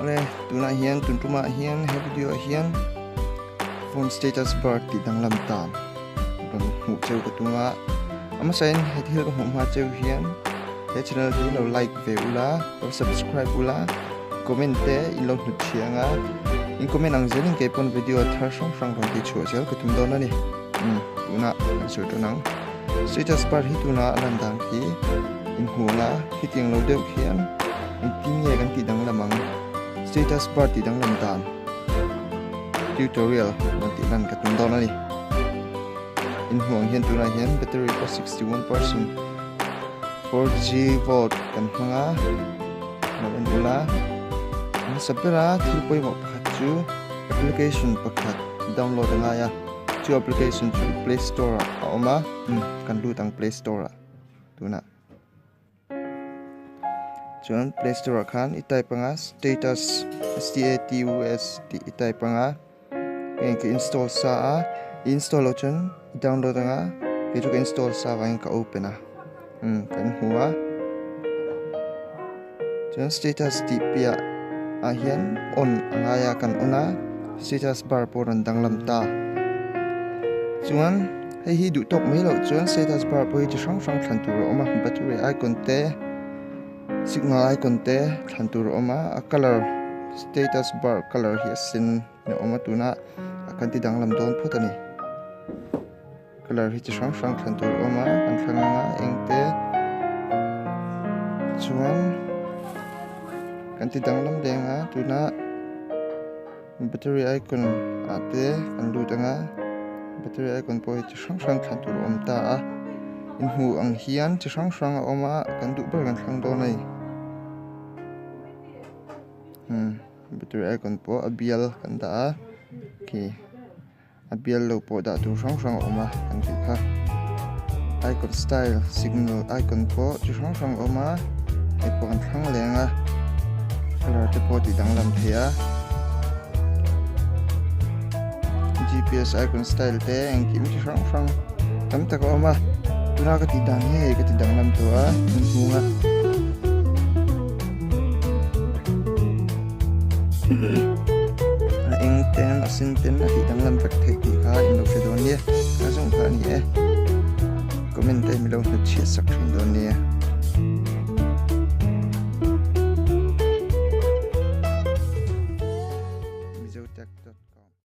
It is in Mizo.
Awle tunah hian tun tumah hian he video ah hian phone status bar tih danglam dan rawn hmuh cheu ka tum a a hmasain he thil ka hmuh hma cheu hian he channel hi lo like ve ula lo subscribe ula comment te in lo hnut thiang a in comment ang zelin kei pawn video thar hrang hrang rawn tih chhuah zel ka tum dawn a ni umm tunah kan sawi tawn ang status bar hi tuna a lan dan khi in hmuh ang a khitiang lo deuh khian engtin nge kan tih danglam ang status bar tih danglam dan tutorial rawn tih lan ka tum dawn a ni in hmuh ang hian tunah hian battery pawh 61% 4G volt kan hmang a lo en ula a hmasa bera thil pawimawh pakhat chu application pakhat download a ngai a chu application chu play store ah a awm a kan lut ang play store ah tunah. Chuan play store ah khan i type anga status s t a t u s tih i type anga heng ka install sa a i install loh chuan i download anga kei chu ka install sa avangin ka open a umm kan hmu a chuan status tih piah ah hian on a ngai a kan on a status bar pawh a rawn danglam ta chuan. Hei hi duh tawk mai loh chuan status bar pawh hi chi hrang hrang thlan tur a awm a battery icon te signal icon te thlan tur a awm a a colour status bar colour hi a sen a awm a tuna a kan ti danglam dawn phawt a ni colour hi chi hrang hrang thlan tur a awm a kan thlang anga eng te chuan kan ti danglam leng a tuna. Battery icon ah te kan lut ang a battery icon pawh hi chi hrang hrang thlan tur a awm ta a in hmuh ang hian chi hrang hrang a awm a kan duh ber kan thlang dawn a ni umm battery icon pawh a bial kan dah a khi a bial lo pawh dah tur hrang hrang a awm a kan tih kha icon style signal icon pawh chi hrang hrang a awm a hei pawh kan thlang leng a colour te pawh tih danglam thei a gps icon style te engkim chi hrang hrang tam tak a awm a tuna ka tih dan hi hei ka ti danglam tawh a in hmung a. A eng ten a sen ten a tih danglam vek theih tih kha in lo hre dawn nia ka zawng kha a ni e comment te mi lo hnut chhiat sak thin dawn nia. Mizotech.com.